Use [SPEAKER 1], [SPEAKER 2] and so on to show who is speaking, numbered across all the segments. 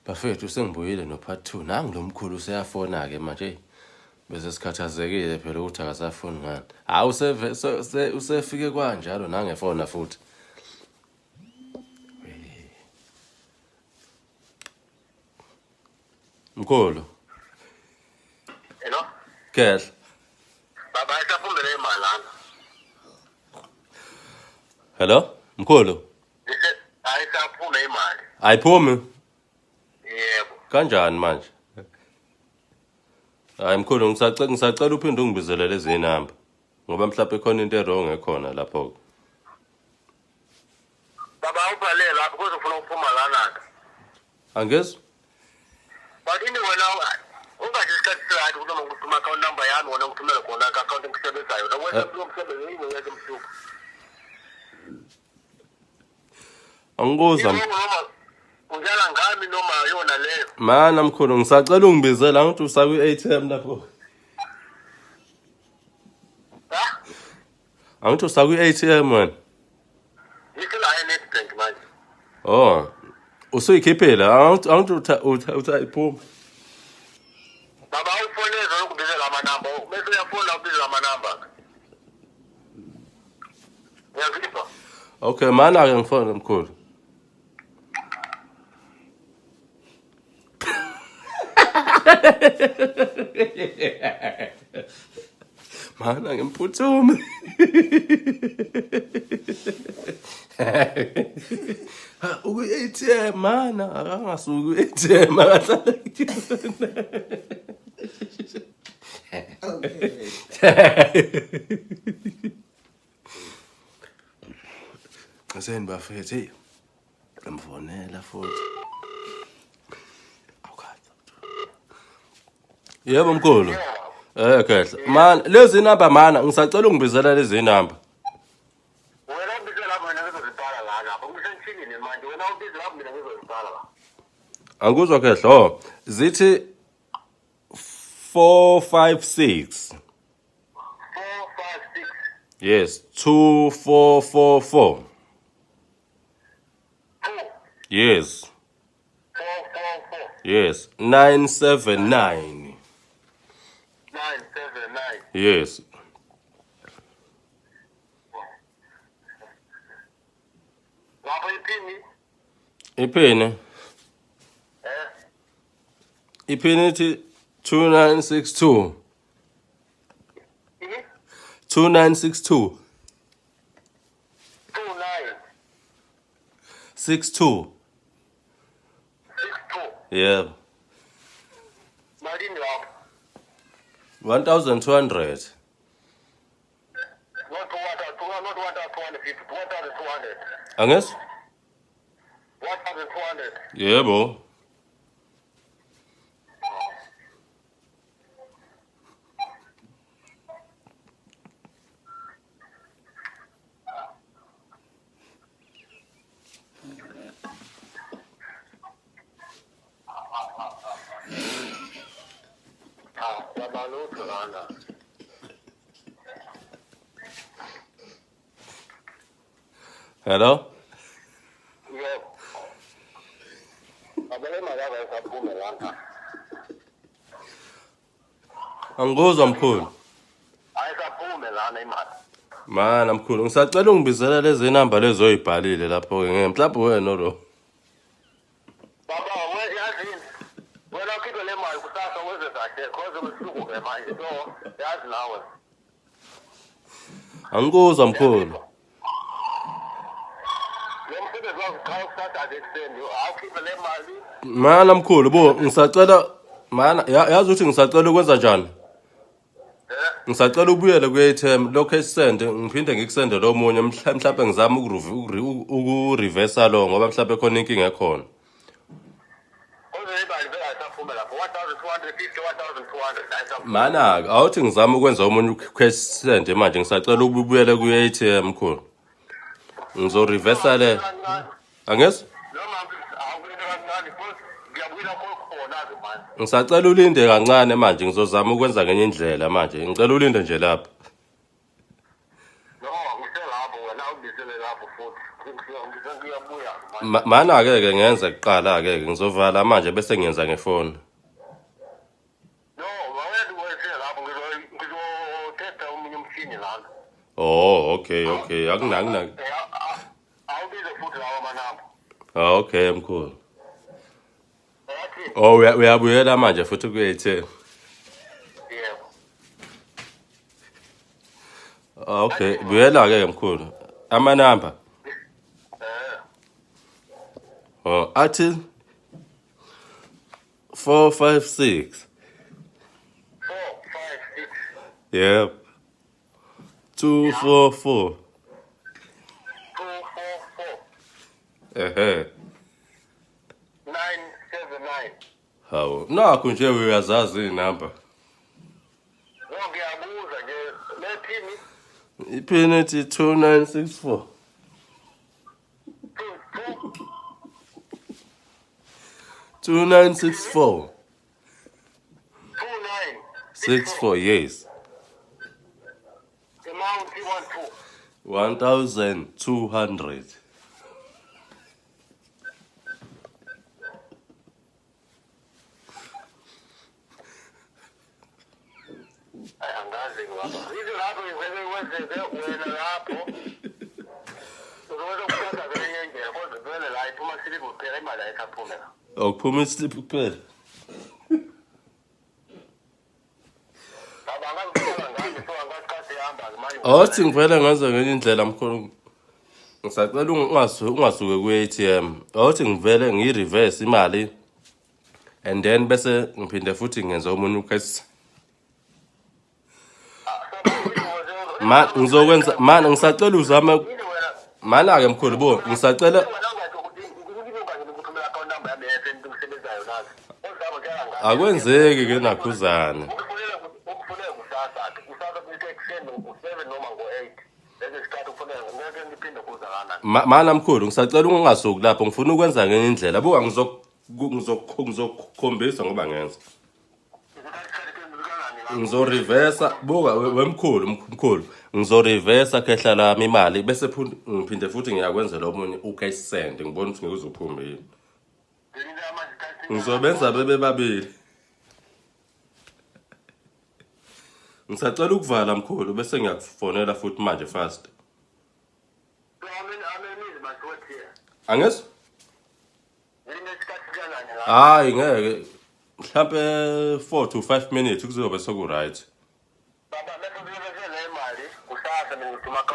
[SPEAKER 1] Bafethu sengibuyile no part 2 nangu lo mkhulu useyafona ke manje bese sikhathazekile phela ukuthi akasafoni ngani hawu usefike kwanjalo nangefona futhi Mkhulu.
[SPEAKER 2] Hello?
[SPEAKER 1] Khehla.
[SPEAKER 2] Baba isaphumele imali lana.
[SPEAKER 1] Hello? Mkhulu.
[SPEAKER 2] Ayisaphume imali.
[SPEAKER 1] Ayiphumi?
[SPEAKER 2] Yebo.
[SPEAKER 1] Kanjani manje? Hayi mkhulu ngisacela ngisacela uphinde ungibizele lezi namba ngoba mhlawumbe khona into erong ekhona lapho.
[SPEAKER 2] Baba ubhale lapho kuze ufuna ukuphuma lana.
[SPEAKER 1] Angizwa.
[SPEAKER 2] Bakini wena ungathi isikhathi sakhe kunoma ngikuthuma account number yami wona ngithumele khona ka account engisebenzayo. Wenza eh. lo msebenzi yini wenza umhluko.
[SPEAKER 1] Angikuzwa.
[SPEAKER 2] Udlala ngami noma yona leyo.
[SPEAKER 1] Mana mkhulu ngisacela ungibizela angithi usakwi ATM lapho.
[SPEAKER 2] Ha?
[SPEAKER 1] Angithi usakwi-ATM wena?
[SPEAKER 2] Ngikho la eNedbank manje.
[SPEAKER 1] Oh. Usuyikhiphile angithi angithi utha utha utha iphuma.
[SPEAKER 2] Baba ufoneza lokubizela amanamba bese uyafona ubizela amanamba. Uyazipha?
[SPEAKER 1] Okay, mana ke ngifone mkhulu. Mana ngimputhume. Uku-ATM mana akangasuki ku-ATM akahlale kuyona. Qiseni bafethu hey. Ngamfonela futhi. Awukhathi. Yebo mkhulu. Eh khehla. Man lezi number mana ngisacela ungibizela lezi number.
[SPEAKER 2] Wena ubize lapho mina ngizozibhala la lapho. Ngisemshinini manje wena ubize lapho mina ngizozibhala la.
[SPEAKER 1] Angikuzwa khehla. Oh, zithi 456.
[SPEAKER 2] 456.
[SPEAKER 1] Yes, 2444.
[SPEAKER 2] 2
[SPEAKER 1] Yes.
[SPEAKER 2] 4 4 4
[SPEAKER 1] Yes, 979.
[SPEAKER 2] 9 7 9.
[SPEAKER 1] Yes.
[SPEAKER 2] Lapho iphini?
[SPEAKER 1] Iphini?
[SPEAKER 2] Eh?
[SPEAKER 1] Iphini ithi 2962.
[SPEAKER 2] Ini?
[SPEAKER 1] 2962.
[SPEAKER 2] 29
[SPEAKER 1] 62.
[SPEAKER 2] 62.
[SPEAKER 1] Yebo.
[SPEAKER 2] Malini lapho?
[SPEAKER 1] 1200.
[SPEAKER 2] Not 1,200, not 1,250, 1,200.
[SPEAKER 1] Angizwa?
[SPEAKER 2] 1,200.
[SPEAKER 1] Yebo.
[SPEAKER 2] Cha, yabalutho lana.
[SPEAKER 1] Hello?
[SPEAKER 2] Yebo. Abele imali yakho ayisaphume lana.
[SPEAKER 1] Angikuzwa mkhulu.
[SPEAKER 2] Ayisaphume lana imali.
[SPEAKER 1] Mana mkhulu ngisacela ungibizela lezi namba lezi oyibhalile lapho ke ngeke mhlawumbe wena lo.
[SPEAKER 2] Baba we yazini. Wena ukhiphe le mali kusasa wenze kahle cause usuku ke manje so yazi nawe.
[SPEAKER 1] Angikuzwa mkhulu.
[SPEAKER 2] Lo msebenzi wakho uqala kusasa nje ekuseni awukhiphe le mali.
[SPEAKER 1] Mana mkhulu bo ngisacela mana yazi ukuthi ngisacela ukwenza njani?
[SPEAKER 2] Eh?
[SPEAKER 1] Ngisacela ubuyele ku-ATM lokho esisende ngiphinde ngikusende lo munye mhlawumbe ngizama ukureversa lo ngoba mhlawumbe khona inkinga ekhona.
[SPEAKER 2] Cause imali bengasaphuma lapho 1250 1200 ayisaphuma.
[SPEAKER 1] Mana-ke awuthi ngizama ukwenza omunye u-cash send manje ngisacela ukubuyele ku-ATM mkhulu. Ngizoreversa le. Angizwa?
[SPEAKER 2] Noma awukulinde kancane futhi ngiyabuyela khona ke manje.
[SPEAKER 1] Ngisacela ulinde kancane manje ngizozama ukwenza ngenye indlela manje. Ngicela ulinde nje lapho.
[SPEAKER 2] No, ngiselapho wena awubize ngisele lapho futhi. Ngiyabuya manje.
[SPEAKER 1] Mana-ke ke ngenze kuqala-ke ke ngizovala manje bese ngiyenza ngefoni.
[SPEAKER 2] No, wawena wesele lapho ngizotesta omunye umshini lana.
[SPEAKER 1] Oh, okay, okay. Akuna akuna.
[SPEAKER 2] Awubize futhi lawa manamba.
[SPEAKER 1] Ah, okay mkhulu.
[SPEAKER 2] Yathi
[SPEAKER 1] Oh, uyabuyela manje futhi ku-ATM.
[SPEAKER 2] yebo.
[SPEAKER 1] Ah, okay, buyela-ke mkhulu. Amanamba.
[SPEAKER 2] Eh,
[SPEAKER 1] Oh, athi 4 5 6.
[SPEAKER 2] 4 5 6
[SPEAKER 1] Yep. 2 4 4.
[SPEAKER 2] 2 4 4
[SPEAKER 1] Ehhe.
[SPEAKER 2] 9 7 9.
[SPEAKER 1] Hawu, nakho nje uyazazi iy'namba.
[SPEAKER 2] No, ngiyabuza nje le phini
[SPEAKER 1] Iphini ethi 2964.
[SPEAKER 2] 2 2
[SPEAKER 1] 2964.
[SPEAKER 2] 2 9
[SPEAKER 1] 64, yes.
[SPEAKER 2] Amount 1 2.
[SPEAKER 1] 1200.
[SPEAKER 2] Ay, angazi ngapha. Izo lapho ngivele kwenzeke wena lapho. Uzokwenza ukuthatha ngenye indlela kodwa vele la iphuma siliphu kuphela imali ayisaphume la.
[SPEAKER 1] Awuphuma islip kuphela.
[SPEAKER 2] Baba angazi kuqala ngani so angazi xa sihamba manje.
[SPEAKER 1] Awuthi ngivele ngenze ngenye indlela mkhulu. Ngisacela ungasuke ku-ATM. Awuthi ngivele ngiyi-reverse imali and then bese ngiphinde futhi ngenze omunye u-cash. Ma ngizokwenza mana ngisacela uzame
[SPEAKER 2] Yini wena?
[SPEAKER 1] mana-ke mkhulu bo ngisacela
[SPEAKER 2] Wena ungasho ukuthi ngikubona ukuthumela account number yami ye-FNB ngisebenzayo nazi. Ozama njalo ngazi.
[SPEAKER 1] Akwenzeki ke nakhuzane.
[SPEAKER 2] Ukufonela ukufonela kusasa kusasa kuthi ekuseni ngo-7 noma ngo-8. Lesi sikhathi kufonela ngeke ngiphinde kuza lana.
[SPEAKER 1] Mana mkhulu ngisacela ungasuki lapho ngifuna ukwenza ngenye indlela buka ngizokukhombisa ngoba ngenza. Ngizorivesa buka wemkhulu mkhulu ngizorivesa khehla lami imali bese ngiphinde futhi ngiyakwenzela omunye u-cash send ngibona ukuthi ngeke uzuphume yini. Ngizobenza bebe babili. Ngisacela ukuvala mkhulu bese ngiyakufonela futhi manje fast. Angizwa? Hayi ngeke mhlampe 4 to 5 minutes kuzobe seku right.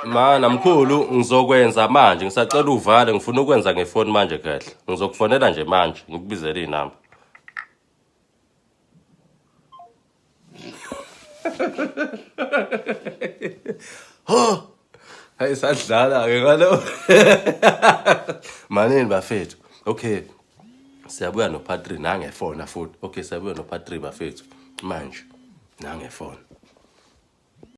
[SPEAKER 1] Mana mkhulu ngizokwenza manje ngisacela uvale ngifuna ukwenza ngefoni manje khehla. Ngizokufonela nje manje ngikubizele inamba. Ho! Hayi sadlala ke ngalo. Manini bafethu. Okay. Siyabuya no part 3 nangefona futhi. Okay siyabuya no part 3 bafethu. Manje nangefona.